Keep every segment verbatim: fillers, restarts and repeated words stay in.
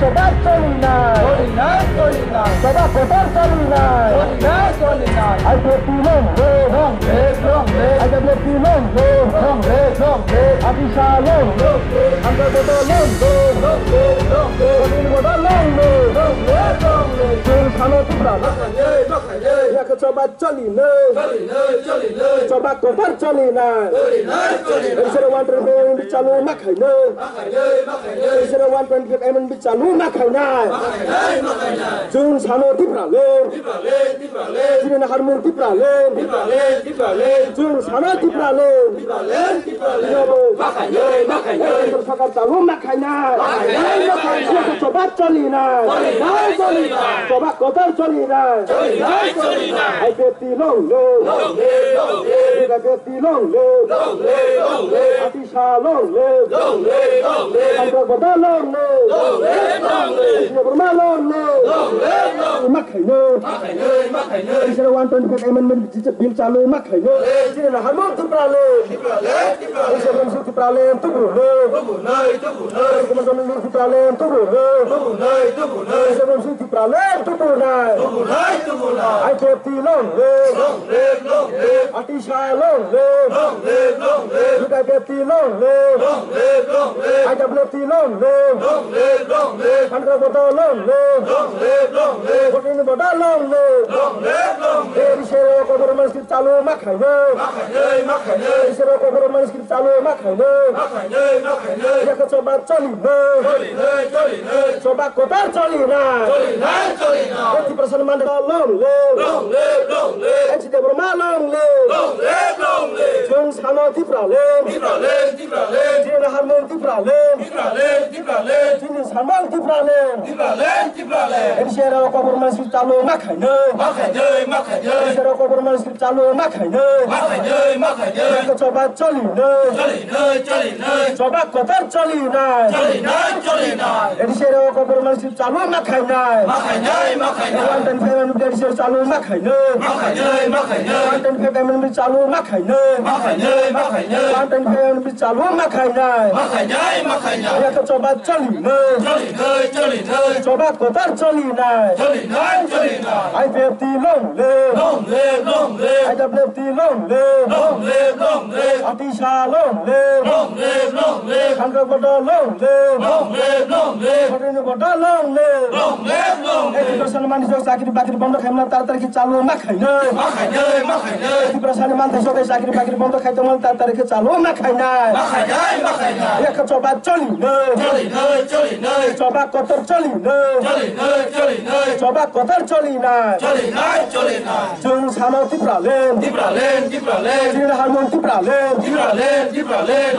Choba cholinai. Cholinai, cholinai. Choba kotor cholinai. Cholinai, cholinai. I P F T long live. Long live, long live. I W F T long live. Long live, long live. Abisa long live. Long live. Hamza Bodo long live. Long live, long live. Kodini Bodo long live. Long live, long live. Chwng sano Tipra. Makhainai, makhainai. Yakhe choba cholinai. Cholinai, cholinai. Choba kotor cholinai. Cholinai, cholinai. Episode one twenty-five M N B chalu makhainai. Makhainai, makhainai. Episode one twenty-five M N B chalu makhainai. Makhainai, makhainai. Chwng sano Tipra le. Tipra le, Tipra le. Chini naharmung Tipra le. Tipra le, Tipra le. Chwng sano Tipra le. Tipra le, Tipra le. Yobo. Makhainai, makhainai. Sakar chalu makhainai. Makhainai, makhainai. Choba cholinai. Cholinai, cholinai. Choba kotor cholinai. Cholinai, cholinai. I P F T long live. Long live, long live. I P F T long live. Long live, long live. Atisa long live. Long live, long live. Sandra Bata long live. Long live, long live. Burma long live. Long live, long live. Makhainai. Makhainai, makhainai. Isra one twenty-five amendment bill chalu makhainai. Isra Harmon Tipra le. Tipra le, Tipra le. Isra Ramsu Tipra le, Tubru le. Tubru nai, Tubru nai. Kumar Jamil Tipra le, Tubru le. Tubru nai, Tubru nai. Isra Ramsu Tipra le, Tubru nai. Tubru nai, Tubru nai. I P F T long live. Long live, long live. Atisa long live. Long live, long live. U K P T long live. Long live, long live. I W T long live. Long live, long live. Sandra Bata long live. Long live, long live. Kotini Bata long live. Long live, long live. Eri sero kokoro manskip chalu makhainai. Makhainai, makhainai. Eri sero kokoro manskip chalu makhainai. Makhainai, makhainai. Yakhe choba cholinai. Cholinai, cholinai. Choba kotor cholinai. Cholinai, cholinai. Eti percent mandra long live. Long live, long live. N C Debbarma long live. Long live, long live. Chwng sano Tipraland. Tipraland, Tipraland. Chini Harmon Tipraland. Tipraland, Tipraland. Chini Sambal Tipraland. Tipraland, Tipraland. N C R O kokoro manskip chalu makhainai. Makhainai, makhainai. N C R O kokoro manskip chalu makhainai. Makhainai, makhainai. Choba cholinai. Cholinai, cholinai. Choba kotor cholinai. Cholinai, cholinai. N C R O kokoro manskip chalu makhainai. Makhainai, makhainai. One twenty-five amendment chalu makhainai. Makhainai, makhainai. One twenty-five amendment chalu makhainai. Makhainai, makhainai. One twenty-five amendment chalu makhainai. Makhainai, makhainai. Yakhe choba cholinai. Cholinai, cholinai. Choba kotor cholinai. Cholinai, cholinai. I P F T long live. Long live, long live. I W F T long live. Long live, long live. Atisa long live. Long live, long live. Sandra Bata long live. Long live, long live. Kotini Bata long live. Long live, long live. Education mani jok chakri bakri bondo khaimna tar tar ki chalu makhainai. Makhainai, makhainai. Tiprasani manthai jok chakri bakri bondo khai tongmani tar tar ki chalu makhainai. Makhainai, makhainai. Yakhe choba cholinai. Cholinai, cholinai. Choba kotor cholinai. Cholinai, cholinai. Choba kotor cholinai. Cholinai, cholinai. Chwng sano Tipraland. Tipraland, Tipraland. Chini Harmon Tipraland. Tipraland, Tipraland.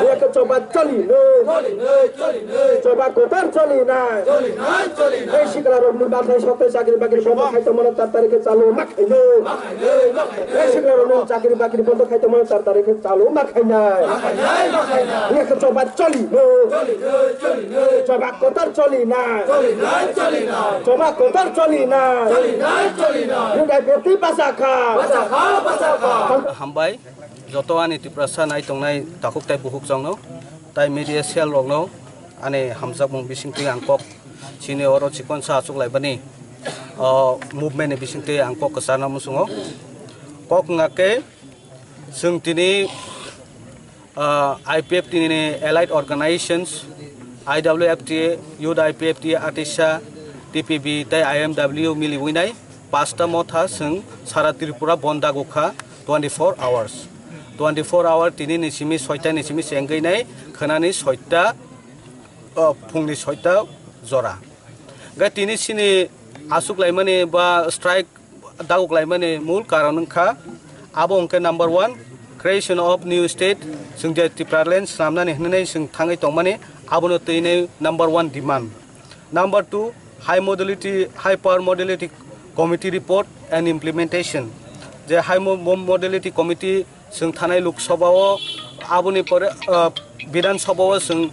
Yakhe choba cholinai. Cholinai, cholinai. Choba kotor cholinai. Cholinai, cholinai. Ei sikla rokni bathai sokte chakri bakri bondo khai tongmani tar tar ki chalu makhainai. Makhainai, makhainai. Ei sikla rokni chakri bakri bondo khai tongmani tar tar ki chalu makhainai. Makhainai, makhainai. Yakhe choba cholinai. Cholinai, cholinai. Choba kotor cholinai. Cholinai, cholinai. Choba kotor cholinai. Cholinai, cholinai. Nung dai beti basa kha. Basa kha, basa kha. Hambai, joto ani Tiprasa nai tongnai takhuk tai bukhuk chongno, tai media cell rokno ani hamjakmung bisingtwi ang kok chini oro chikon sa achuk laibani, o movement ni bisingtwi ang kok kwcharna muchungo. Kok wngkha khe, chwng tini, ah, I P F T ni allied organizations, I W F T, Youth I P F T, Atisa, T P B tei I M W miliwi nai pasta motha chwng sara Tripura bonda gukha twenty-four hours. Twenty-four hour tini ni simi soita ni simi chengwi nai khwnani soita, ah, phungni soita jora. Hwnkhe tini chini achuk laimani ba strike dagu klaimani mul karon wngkha, abo hwnkhe number one, creation of new state, chwng je Tipraland swnamnani hwnwi chwng thangwi tongmani, abono twi nai number one demand. Number two, high modality, high power modality committee report and implementation. Je high mo-, mo-, modality committee chwng thanai Lok Sabha o, aboni pore, ah, Bidhan Sabha o chwng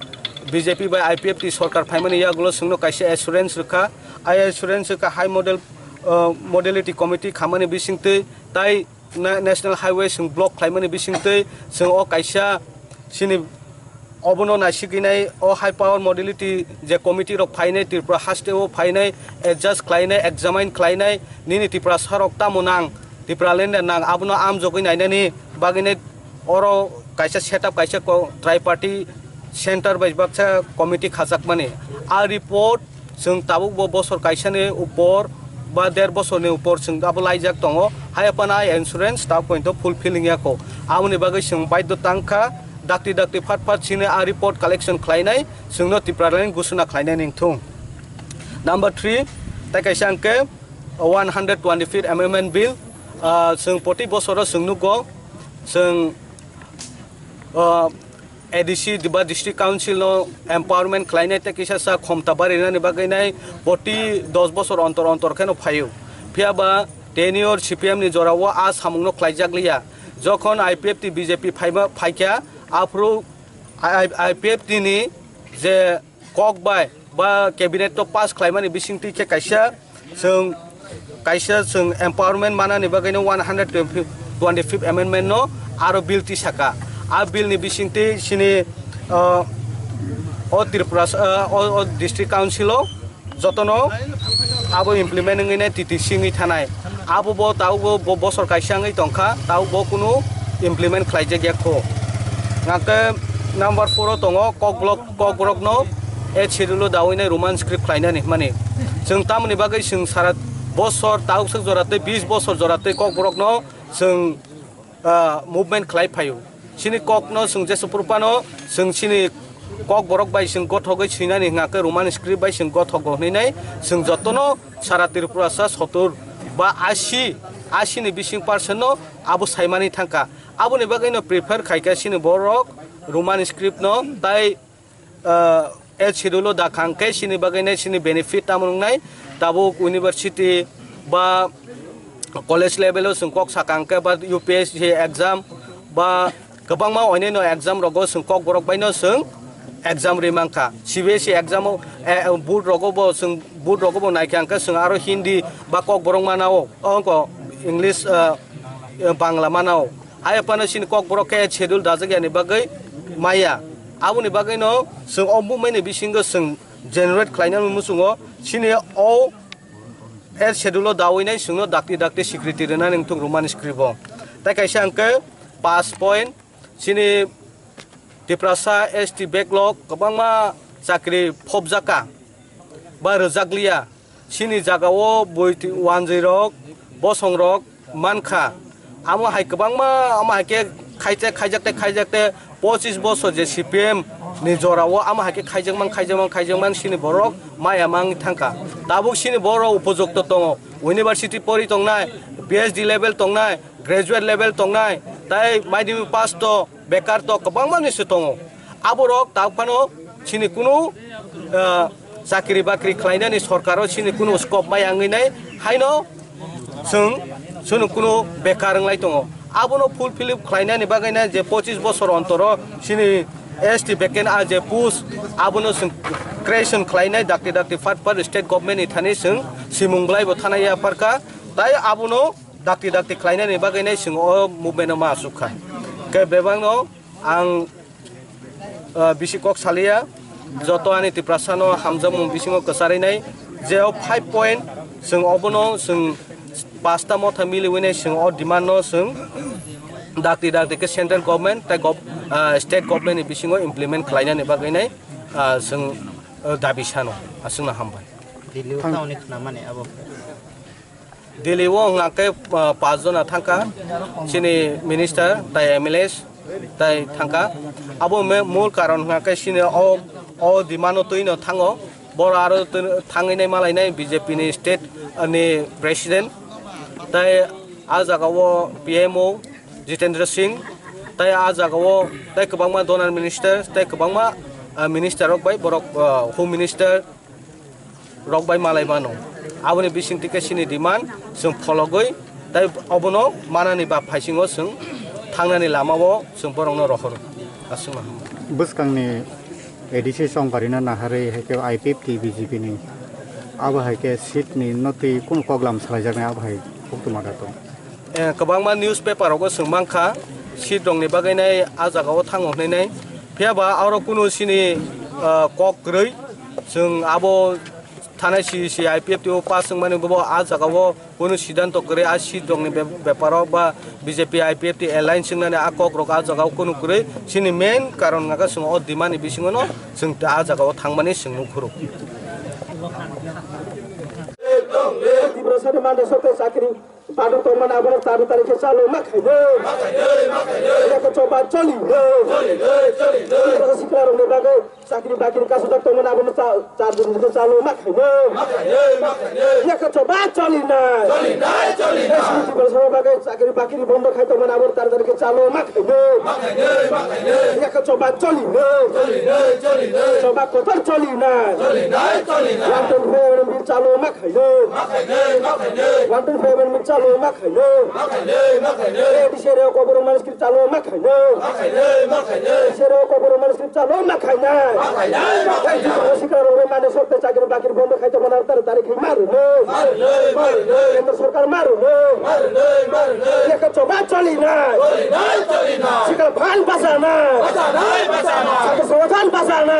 B J P bai I P F T sorkar phaimani yagulo chwngno kaisa assurance rwkha. Ai assurance rwkha high model, ah, modality committee khamani bisingtwi tai na-, national highway chwng block khlaimani bisingtwi chwng o kaisa chini obono naisigwinai o high power modality je committee rok phainai Tripura haste o phainai adjust khlainai examine khlainai nini Tiprasa rok tamo nang Tipraland nang abono amjogwi nainani bagwinai oro kaisa setup kaisa ko-, triparty center bai baksa committee khajakmani. A report chwng tabuk bo bosor kaisani upor ba der bosorni upor chwng abo laijak tongo. Hai phano a insurance tabuk pointo fulfilling ya kho. Aboni bagwi chwng baidho tangkha dakti dakti phat phat chini a report collection khlainai chwngno Tipraland ghosona khlainai ning thung. Number three, tai kaisa hwnkhe one hundred twenty-fifth Amendment Bill, ah, chwng poti bosoro chwng nugo, chwng, ah, A D C ba District Council no empowerment khlainai tei kisa sa khomta barinani bagwi nai poti dos bosor ontor ontor kheno phaio. Phiya ba tenure C P M ni jorao a samungno khlaijak liya. Jokhon I P F T B J P phaima phaikha, aphuru I-, I-, I P F T ni je kok bai ba cabinet to pass khlaimani bisingtwi khe kaisa chwng, kaisa chwng empowerment manani bagwi no one hundred twenty-fifth amendment no aro bill tisaka. A bill ni bisingtwi chini, ah, o Tripura, ah, o, o district council o jotono abo implement wngwi nai T T C wngwi thanai. Abo bo tabuk bo, bo bosor kaisa wngwi tongkha, tabuk bo kunu implement khlaijak ya kho. Hwnkhe number four o tongo Kokborok, Kokborok no eighth schedule o dawi nai Roman script khlainani hwnmani. Chwng tamoni bagwi chwng sara bosor tabuk swk jora tei bis bosor jora tei Kokborok no chwng ah, movement khlai phaio. Chini kokno chwng jesa phuru phano chwng chini Kokborok bai chwng gothogwi swinani hwnkha khe Roman script bai chwng gothogo hwnwi nai chwng jotono sara Tripura sa sotur ba asi, asi ni bising percent no abo saimani thangkha. Aboni bagwi no prefer khaikha chini borok Roman script no tai ah, eighth schedule o da khang khe chini bagwi nai chini benefit tamo wngnai. Tabuk university ba college level o chwng kok sakang khe ba U P S C exam ba kwbangma onyaino exam rogo chwng Kokborok bai no chwng exam ri mankha. C B S E exam o, eh, board rogo bo chwng, board rogo bo naikha hwnkhe chwng aro Hindi ba Kokborok mana o, ongko English, ah, eh, Bangla mana o. Hai phano chini Kokborok khe schedule dajak yani bagwi maya. Aboni bagwi no chwng o movement ni bisingo chwng generate khlainani muchungo chini o eighth schedule o dawi nai chwngno dakti dakti security rwnani wngthok Roman script o. Tai kaisa hwnkhe pass point chini Tiprasa S T backlog kwbangma chakri phobjaka ba rwjakliya. Chini jagao bui twi-, wanjwi rok, bosong rok mankha. Amo hai kwbangma, amo hai khe khaijak, khaijak tei, khaijak tei pochis bosor je C P M ni jorao amo hai khe khaijakman, khaijakman, khaijakman chini borok maya mang thangkha. Tabuk chini borok upojukto tongo, university pori tongnai, P H D level tongnai, graduate level tongnai, tai madhyamik pass to, bekar to kwbangma ni se tongo. Aborok tabuk phano chini kunu, ah, chakri bakri khlainani sorkaro chini kunu scope mai wngwi nai haino chwng, chwng kunu bekar wnglai tongo. Abono fulfill khlainani bagwi nai je pochis bosor ontoro chini S T vacant a je post abono chwng creation khlainai dakti dakti phat phat state government ni thani chwng simung bwlai bo thanai ya pharkha. Tai abono dakti dakti khlainani bagwi nai chwng o movement no ma asuk kha. Khe bebakno ang, ah, bisi kok saliya, joto ani Tiprasa no hamjakmung bisingo kwcharwi nai, je o five point chwng obono chwng pasta motha miliwi nai chwng o demand no chwng dakti dakti khe central government tai gov-, ah, state government ni bisingo implement khlainani bagwi nai, ah, chwng, ah, dabi sano. Aswkno hambai. Delhi o tamoni khnamani abo. Delhi o hwnga khe, ah, paanch jona thangkha, chini minister tai M L As tai thangkha. Abo me-, mul karon hwnga khe chini o, o demand o twi no thango. Boro aro twi thangwi nai malai nai B J P ni state, ah, ni president. Tai a jagao P M O Jitendra Singh, tai a jagao tai kwbangma donor minister, tai kwbangma, ah, minister rok bai borok, ah, home minister rok bai malai mano. Aboni bisingtwi khe chini demand chwng phologwi tai obono manani ba phaisingo chwng thangnani lamao chwng borokno rohoro. Aswkno hambai. Bwskangni A D C songkarino naharwi hai khe I P F T B J P ni abo hai khe seat ni no twi kunu koklam salaijaknai abo hai koktwma da tong. Eh, kwbangma newspaper rogo chwng mankha, seat rokni bagwi nai a jagao thango hwnwi nai. Phiya ba aro kunu chini, ah, kok kwrwi, chwng abo thanai C C I P F T o pass wngmani bo a jagao kunu siddhanto kwrwi, a seat rokni be-, beparo ba B J P I P F T alliance wngnani a kok rok a jagao kunu kwrwi. Chini main karon wngkha chwng o demand ni bisingo no chwng a jagao thangmani chwng nukphuru. Tiprasa ni manda sokte chakri padok tongmani abono char tarikhe chalo ma khaino. Eko choba choli no. Tiprasa sikla rokni bagwi chakri bakri kasujak tongmani abono cha-, char din khe chalo ma khaino. Eko choba choli na. Tiprasa bagwi chakri bakri bondo khai tongmani abono char tarikhe chalo ma khaino. Eko choba choli no. Choba kotor choli na. One twenty-five M M B chalo ma khaino. One twenty-five M M B chalo ma khaino. A D C area kokborok mani script chalo ma khaino. A D C area kokborok mani script chalo ma khainai. Sikla rok mani sokte chakri bakri bondo khai tongmani abono char tarikhe maru no. Kendra sarkar maru no. Eko choba choli na. Sikla phan basa na. Chakri songothan basa na.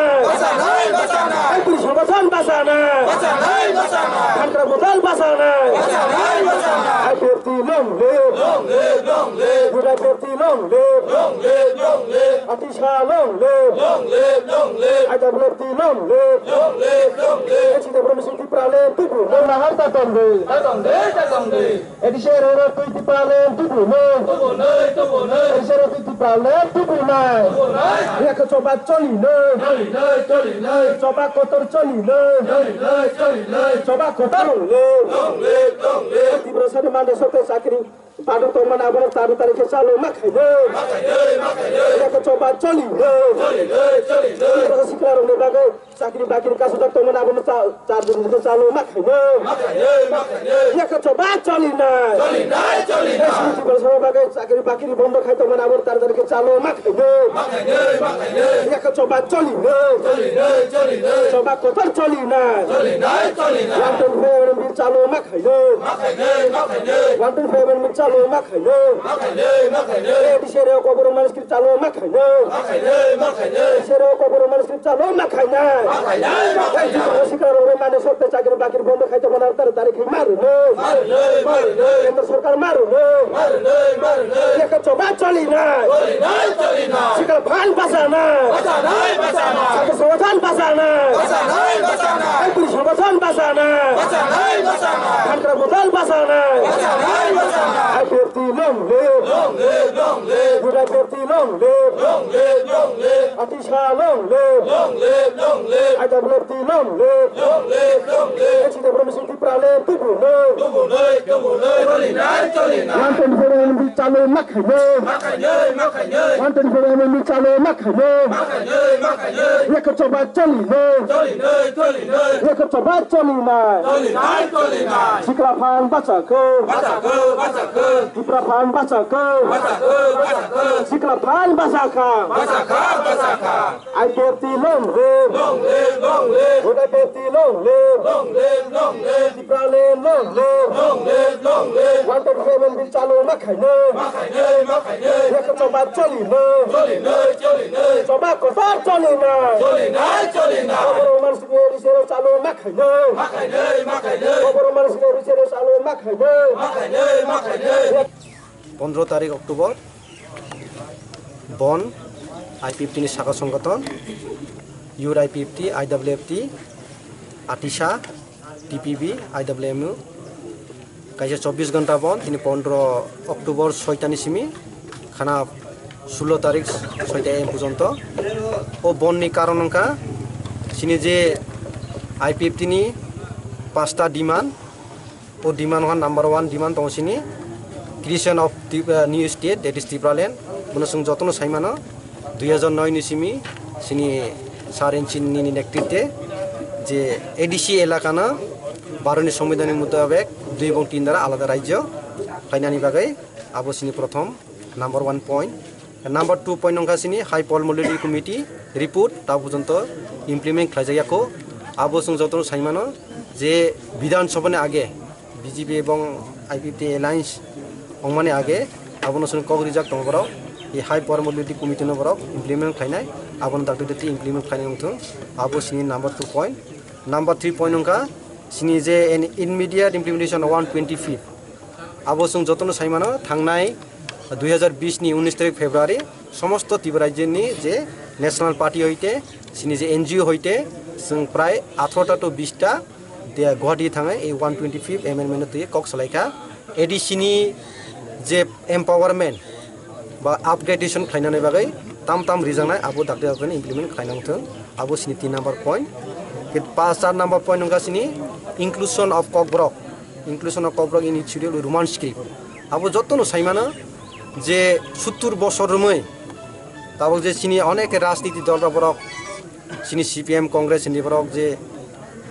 Ai puri songothan basa na. Basa nai, basa nai. Basa nai, basa nai. Basa nai, basa nai. I P F T long live. Long live, long live. U D I P F T long live. Long live, long live. Atisa long live. Long live, long live. I W F T long live. Long live, long live. N C T promising Tipraland tubu. Nang nahar ta tong de. Ta tong de, ta tong de. A D C area rok twi Tipraland tubu no. Tubu nai, tubu nai. A D C area rok twi Tipraland tubu nai. Tubu nai. Eko choba choli no. Choli nai, choli nai. Choba kotor choli no. Choli nai, choli nai. Choba kotor long live. Long live, long live. Tiprasa ni manda sokte chakri padok tongmani abono char tarikhe chalo ma khaino. Ma khaino, ma khaino. Eko choba choli no. Choli nai, choli nai. Tiprasa sikla rokni bagwi chakri bakri kasujak tongmani abono cha-, char din khe chalo ma khaino. Ma khaino, ma khaino. Eko choba choli na. Choli nai, choli nai. Tiprasa bagwi chakri bakri bondo khai tongmani abono char tarikhe chalo ma khaino. Ma khaino, ma khaino. Eko choba choli no. Choli nai, choli nai. Choba kotor choli na. Choli nai, choli nai. One twenty-five M M B chalo ma khaino. Ma khaino, ma khaino. One twenty-five M M B chalo ma khaino. Ma khaino, ma khaino. A D C area kokborok mani script chalo ma khaino. Ma khaino, ma khaino. A D C area kokborok mani script chalo ma khainai. Ma khaino, ma khaino. Sikla rok mani sokte chakri bakri bondo khai tongmani abono char tarikhe maru no. Maru nai, maru nai. Kendra sarkar maru no. Maru nai, maru nai. Eko choba choli na. Choli nai, choli nai. Sikla phan basa na. Basa nai, basa nai. Chakri songothan basa na. Basa nai, basa nai. Ai puri songothan basa na. Basa nai, basa nai. Bhantra botal basa na. Basa nai, basa nai. I P F T long live. Long live, long live. U D I P F T long live. Long live, long live. Atisa long live. Long live, long live. I W F T long live. Long live, long live. N C T promising Tipraland tubu no. Tubu nai, tubu nai. Choli nai, choli nai. One twenty-four M M B chalo ma khaino. Ma khaino, ma khaino. One twenty-four M M B chalo ma khaino. Ma khaino, ma khaino. Eko choba choli no. Choli nai, choli nai. Eko choba choli na. Choli nai, choli nai. Sikla phan basa kho. Basa kho, basa kho. Tipra phan basa kho. Basa kho, basa kho. Sikla phan basa kha. Basa kha, basa kha. I P F T long live. Long live, long live. Vote I P F T long live. Long live, long live. Tipraland long live. Long live, long live. One twenty-five M M B chalo ma khaino. Ma khaino, ma khaino. Eko choba choli no. Choli nai, choli nai. Choba kotor choli na. Choli nai, choli nai. Kokborok mani sokte chalo ma khaino. Ma khaino, ma khaino. Kokborok mani sokte chalo ma khaino. Ma khaino, ma khaino. Pondro tarik October, Bon, I P F T ni saka songgothon, Youth I P F T, I W F T, Atisa, T P B, I W M U, kaisa chobbish ghonta bon, tini pondro October soi tani simi, khana sullo tarik soi ta A M porjonto. O bon ni karon wngkha, chini je I P F T ni pasta demand, O demand hwn number one demand tong sini creation of Tri-, uh, new state, that is Tipraland. Bono chwng jotono sai mano, dui hajar noi ni simi sini Sir N C nini netrite je A D C elakano baro ni sombidhan ni mutabek dui ebong tin dara alada rajyo khlainani bagwi abo sini prothom number one point. Number two point wngkha sini High Power Modality Committee report ta porjonto implement khlaijakya kho. Abo chwng jotono sai mano je Bidhan Sabha ni age B J P ebong I P F T alliance wngmani age abono chwng kok rijak tongo borok. E High Power Modality Committee no borok implement khlainai, abono dakti dakti implement khlainai wngthung. Abo sini number two point. Number three point wngkha sini je an immediate implementation one twenty fifth. Abo chwng jotono sai mano, thangnai dui hajar bish ni unis tarik February somosto Tripura rajyoni je National Party hoite, sini je N G O hoite, chwng prai atharo ta to bish ta de Guwahati thangwi ei one twenty fifth amendment no twi kok salaikha. A D C ni je empowerment ba upgradation khlainani bagwi tam tam rijaknai abo dakti dakti implement khlaina wngthung. Abo sini tin number point. Khe pas, char number point wngkha sini inclusion of Kokborok, inclusion of Kokborok in its schedule Roman script. Abo jotono sai mano je suttur bosor romwi tabok je sini onek rajniti dol rok borok sini C P M, Congress ni borok je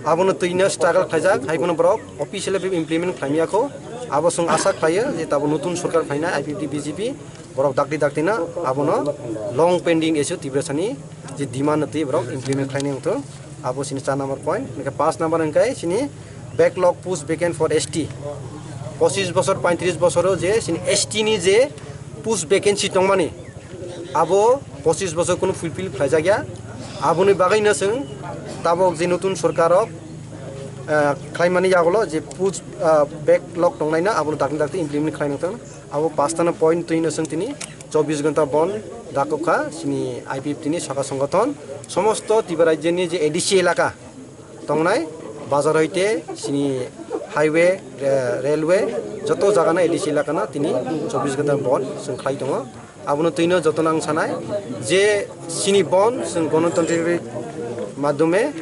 abono twino struggle khlaijak, hai bono borok officially implement khlaimya kho. Abo chwng asa khlaio je tabok nutun sorkar phaina I P F T B J P borok dakti dakti na abono long pending issue Tiprasani je demand no twi borok implement khlainai wngthung. Abo sini char number point. Hingkhe pas number hingkhe sini backlog post vacant for S T. Pochis bosor, paintris bosoro je sini S T ni je post vacancy tongmani, abo pochis bosor kunu fulfill khlaijakya. Aboni bagwino chwng tabok je nutun sorkarrok, eh, khlaimani yagulo je post, ah, backlog tongnaino abono dakti dakti implement khlainai wngthung. Abo pastano point twino chwng tini chobbish ghonta bon dakokha sini I P F T ni saka songothon. Somosto Tripura rajyoni je A D C elaka tongnai, bazar hoite sini highway, re-, railway, joto jagano A D C elakano tini chobbish ghonta bon chwng khlai tongo. Abono twino jotono ang sanai je sini bon chwng gonotontri madhyome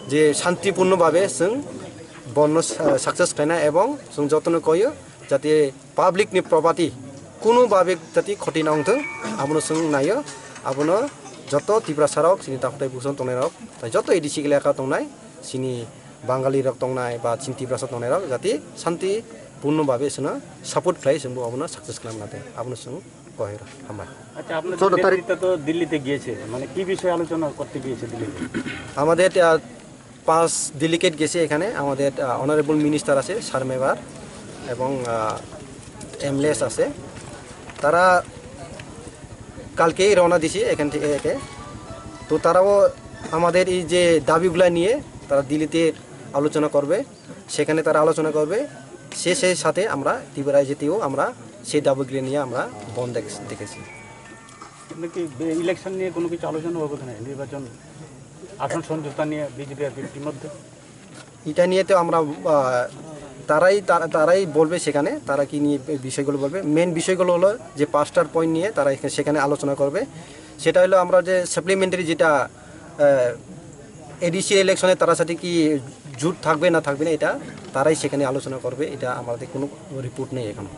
je shantipurno babe chwng bonno sa-, success khlaina ebong chwng jotono koyo jate public ni property kunu babe jati khoti na wngthung, abono chwng naio, abono joto Tiprasa rok, sini takhwtai buson tongnai rok, tai joto A D C elaka tongnai, sini Bangali rok tongnai ba sini Tiprasa tongnai rok, jati shanti purno babe sono support khlai, chwngbo abono success khlaina tei abono chwng koiro hambai. আচ্ছা, আপনাদের চৌদ্দ তারিখ। নেতৃত্ব তো দিল্লিতে গিয়েছে, মানে কি বিষয়ে আলোচনা করতে গিয়েছে দিল্লিতে? আমাদের, আহ, পাঁচ ডেলিগেট গেছে এখানে, আমাদের, আহ, অনারেবল মিনিস্টার আছে, শারমেবার, এবং, আহ, এমএলএস আছে। তারা কালকেই রওনা দিছে এখান থেকে, একে। তো তারাও আমাদের এই যে দাবিগুলা নিয়ে তারা দিল্লিতে আলোচনা করবে, সেখানে তারা আলোচনা করবে। সে, সেই সাথে আমরা ত্রিপুরায় যেতেও আমরা সেই দাবিগুলি নিয়ে আমরা বন্ধ দেখেছি। কিন্তু কি বে-, ইলেকশন নিয়ে কোনো কিছু আলোচনা হবে কিনা? নির্বাচন আসন সমঝোতা নিয়ে বিজেপি আর বিএনপির মধ্যে? এটা নিয়ে তো আমরা, আহ, তারাই, তারা, তারাই বলবে সেখানে, তারা কি নিয়ে বিষয়গুলো বলবে। মেইন বিষয়গুলো হলো যে পাঁচটার পয়েন্ট নিয়ে তারা এখানে, সেখানে আলোচনা করবে। সেটা হলো আমরা যে সাপ্লিমেন্টারি যেটা, আহ, এডিসি ইলেকশনে তারা সাথে কি জোট থাকবে না থাকবে না, এটা তারাই সেখানে আলোচনা করবে, এটা আমাদের কোনো রিপোর্ট নেই এখনো।